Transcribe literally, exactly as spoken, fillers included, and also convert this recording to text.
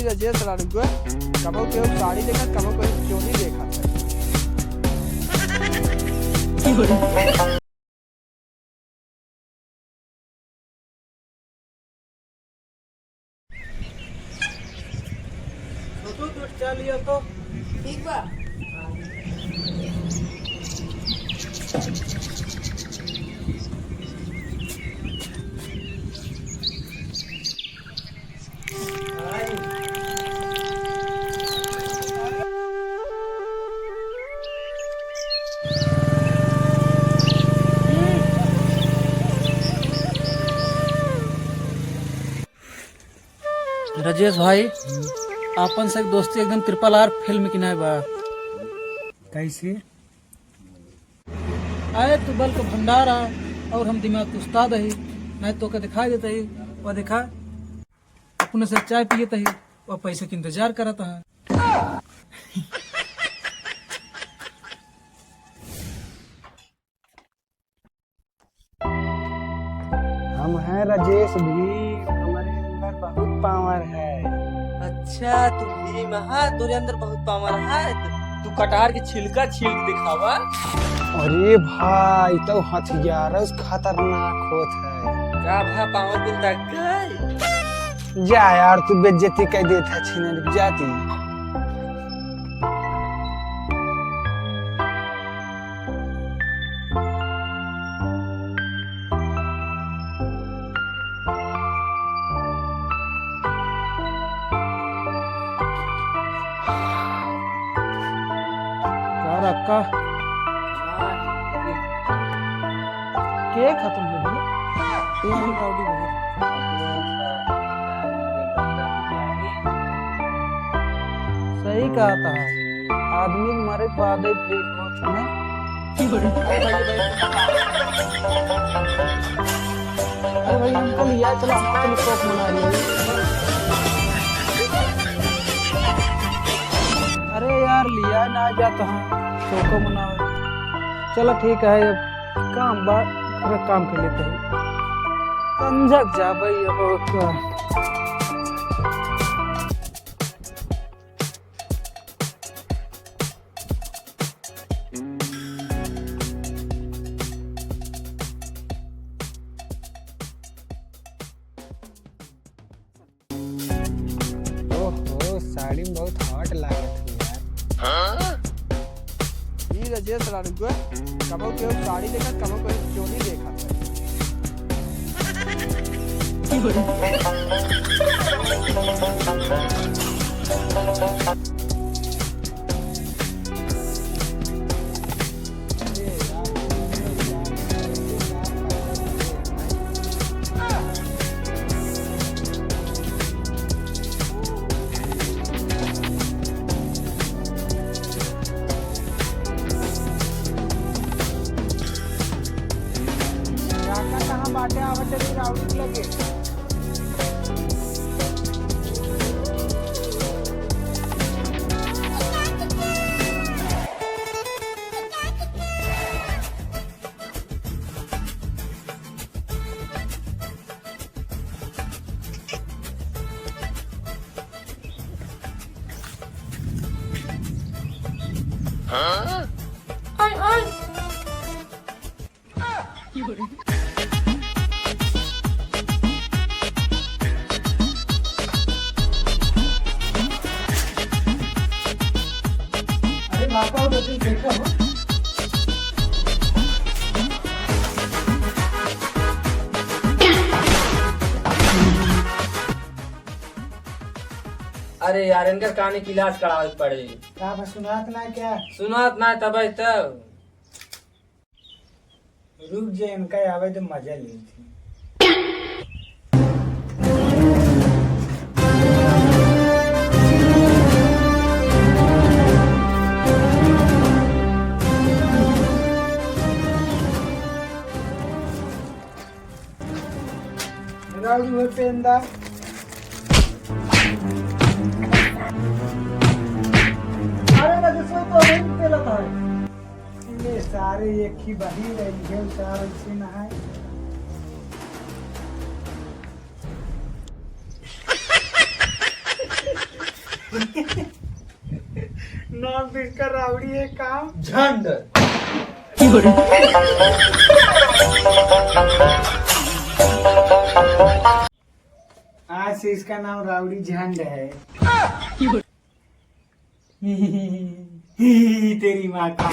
रजेश राणू के कबो केहू साड़ी देखत, कबो केहू चोली देखत है। छोटू, दो ठो चाय लिया तो। ठीक बा। रजेश भाई, आपन से एक दोस्ती एकदम ट्रिपल आर फिल्म की नाय बा। कैसे? आए तू बल के भंडार आ, और हम दिमाग के उस्ताद ही, नहीं तो के दिखाई देते ही, वो देखा, अपने से चाय पिए तही, वो पैसे के इंतजार करत है। हम हैं राजेश भीम, हमारे अंदर बहुत पावर है। अच्छा, तू भीम है, तोरे अंदर बहुत पावर है। तू कटहर के छिलका छील के दिखावा। अरे भाई, तो हथियार खतरनाक होत है। का भा, पावर कुल दग गए? जा यार, तू बेइज्जती कर देत है छिनरी जाति। का रखा? केक खत्म हो गया। ये हम पाउडी बहुत। सही कहा था, आदमी के मरे के बाद ही ठीक होत है। अरे भाई, हमको लिया, चलो, हमको चलो, कोक मना लिए। अरे यार, लिया ना जाता हूँ, कोको मनाओ। चलो, ठीक है, अब काम बा, थोड़ा काम कर लेते हैं। समझक जा भाई, अब का। ओहो, साड़ी में बहुत hot लागत है यार। ई रजेश राणू के कबो केहू साड़ी देखत, कबो केहू चोली देखत है। काका कहाँ बाटे? आवत रही राउडी के लगे। अरे बाबा, वो तो देखो। अरे यार, इनकर काने की इलाज करावे के पड़े। का बा, सुनात ना क्या? सुनात ना तब तब। रुक जे, इनका आवे तो मजा लेते। राउडी हो पेंदा। अरे ना, दूसरे तो नहीं पेला था। ये सारे एक ही बही रही है, सारे से नहाए। नाम तो इसका रावड़ी है, काम झंड। आज से इसका नाम रावड़ी झंड है। तेरी माँ का।